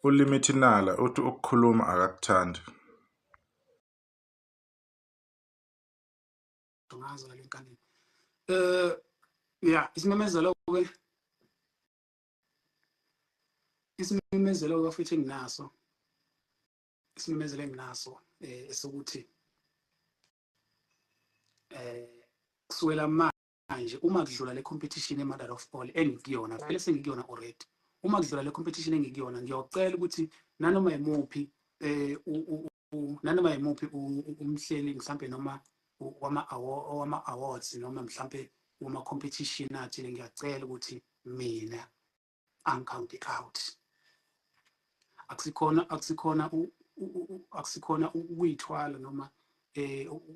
ULimit Nala uthi ukukhuluma akakuthandi. Ngazo ngale nkanini. Yeah, isimemezelo ke futhi enginaso, isimemezelo enginaso esokuthi kusukela manje uma kudlula le competition e-Mother of All engikuyona, vele sengikuyona already, uma kudlula le competition engikuyona ngiyocela ukuthi nanoma yimuphi nanoma yimuphi umhleli mhlambe noma wama awards noma mhlambe wama competition athile, ngiyacela ukuthi mina angicount out. Akusikhona ukuyithwala noma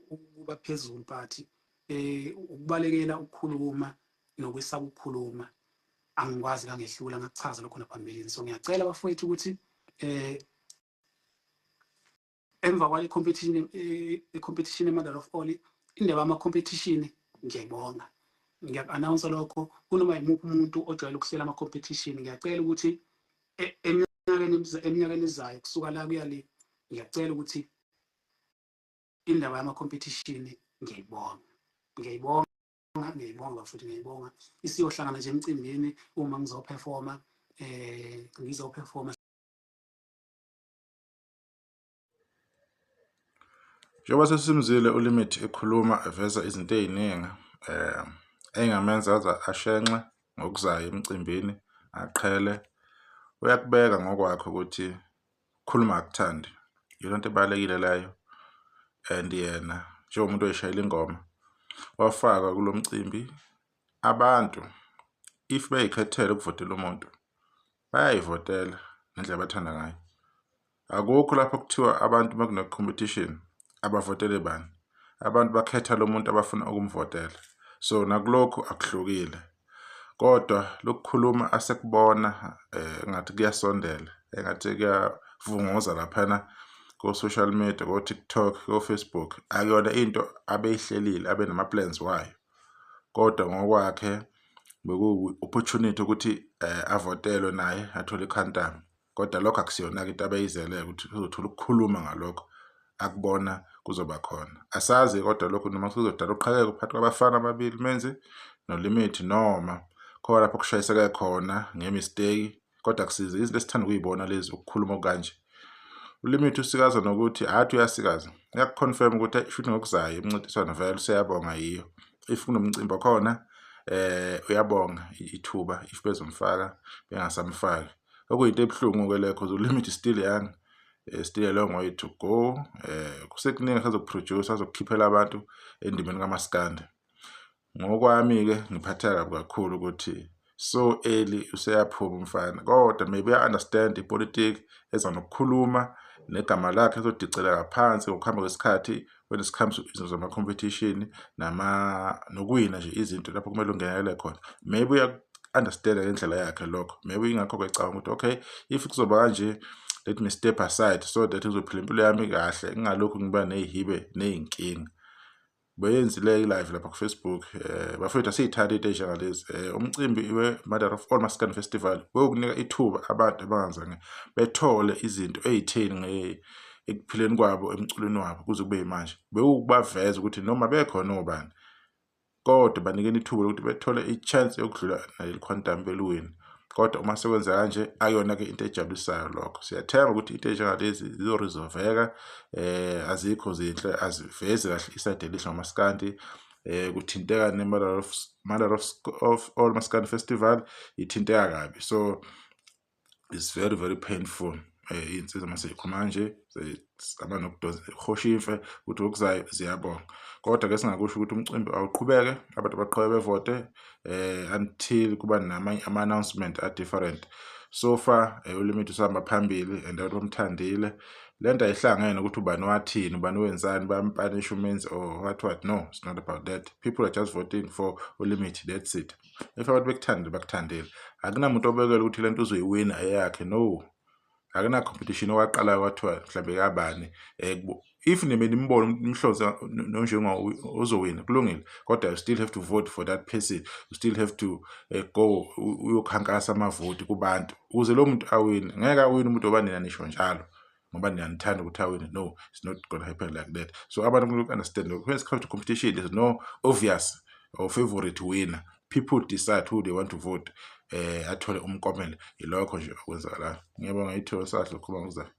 ukuba phezulu, but ukubalekela ukukhuluma nokwesaba ukukhuluma angikwazi kangehlula, ngakuchaza lokho naphambilini. So ngiyacela bafowethu ukuthi emva kwale competition, competition e-Mother of All, indaba yama competition ngiyayibonga, ngiyaku-announce lokho kunoma yimuphi umuntu ojwayele ukuhlela ama competition. Ngiyacela ukuthi eminyakeni ezayo kusuka la kuya le, ngiyacela ukuthi indaba yama competition ngiyayibonga, ngiyayibonga, ngiyayibonga bafowethu, ngiyayibonga. Isiyohlangana nje emcimbini uma ngizoperforma, ngizoperforma. Njengoba sesimzwile uLimit ekhuluma eveza izinto ey'ningi ey'ngamenza aze ashenxe ngokuzayo emcimbini aqhele, uyakubeka ngokwakhe ukuthi khuluma akuthandi, iyona nto ebalulekile leyo and yena njengomuntu oyishayela ingoma wafakwa kulo mcimbi. Abantu if bey'khethela ukuvotela umuntu bayayivotela ngendlela abathanda ngayo. Akukho lapho kuthiwa abantu uma kune-competition abavotele bani, abantu bakhetha lo muntu abafuna ukumvotela. So nakulokhu akuhlukile, kodwa lokukhuluma asekubona engathi kuyasondela, engathi kuyavunguza laphana ko-social media, ko-TikTok, ko-Facebook, akuyona into abeyihlelile abe nama-plans wayo, kodwa ngokwakhe bekuwu-opportunity ukuthi avotelwe naye athole iquantum. Kodwa lokho akusiyona-ke into abeyizele ukuthi uzothola ukukhuluma ngalokho akubona kuzoba khona. Asazi kodwa lokho noma kuzodala uqhakeko phakathi kwabafana ababili, Menzi noLimit, noma khona lapho kushayiseke khona nge-mistake, kodwa akusizi izinto esithanda ukuyibona lezi ukukhuluma okukanje. ULimit usikaza nokuthi athi uyasikaza, uyakuconfirm ukuthi shuthi ngokuzayo imincintiswano vele useyabonga yiyo. If kunomcimbi okhona uyabonga ithuba if bezomfaka bengasamfaki. Okuyinto ebuhlungu-ke leyo cause uLimit is still young, still a long way to go. Kusekuningi asazokuproduce, azokukhiphela abantu endimeni kamaskandi. Ngokwami-ke ngiphatheka kabi kakhulu ukuthi so early useyaphuma umfana, kodwa maybe uya-understand ipolitiki eza nokukhuluma negama lakhe ezodicileka phansi ngokuhamba kwesikhathi when it comes to izinto zama-competition nokuwina nje izinto lapho kumele ungenelele khona. Maybe uya-understand ngendlela yakhe lokho, maybe ingakho-ke ecabanga ukuthi okay, if kuzoba kanje let me step aside so that ngizophila impilo yami kahle, ngingalokhu ngiba ney'hibe ney'nkinga. Beyenzile i-live lapha ku-Facebook, bafowethu asiyithandi into ey'njengalezi. Umcimbi we-Mother of All Maskandi Festival bewukunika ithuba abantu abangazange bethole izinto ey'theni ekuphileni kwabo emculweni wabo kuze kube yimanje, bewukubaveza ukuthi noma bekhona obani kodwa banikeni ithuba lokuthi bethole i-chance yokudlula naleli quantum beluwini. Kodwa uma sekwenzeka kanje akuyona-ke into ejabulisayo lokho. Siyathemba ukuthi into ey'njengalezi zizoresolveka, azikho zinhle, azivezi kahle isayidi elihle ngomaskandi. Kuthinteka ne-Mother of All Maskandi Festival ithinteka kabi, so it's very very painful. Iy'nsizwa mase y'khuluma kanje zaba nokudonsa ihosha imfe ukuthi okuzayo ziyabonga. Kodwa-ke singakusho ukuthi umcimbi awuqhubeke, abantu baqhubeke bevote until kuba namanye ama-announcement a-different. So far uLimit usahamba phambili and abantu bamthandile. Le nto ayihlangene ukuthi ubani wathini, ubani wenzani, bayampanisha uMenzi or what what, no, it's not about that. People are just voting for uLimit, that's it. If abantu bekuthandile bakuthandile, akunamuntu obekele ukuthi le nto uzoyiwina eyakhe, no. Akuna competition owaqalayo kwathiwa mhlambe kabani If nibe nimbona umhlozi nonjengo ozowina, kulungile, kodwa you still have to vote for that person. You still have to go uyokhankasa amavoti kubantu ukuze lo muntu awine. Ngeke awine umuntu oba nina nisho njalo ngoba nina nithanda ukuthi awine. No, it's not gonna happen like that. So abantu kumele understand, when it comes to competition, there's no obvious or favorite winner. People decide who they want to vote athole umklomelo. Ilokho nje okwenzakalayo. Ngiyabonga ithuba, sahle ukukhuluma ngokuzayo.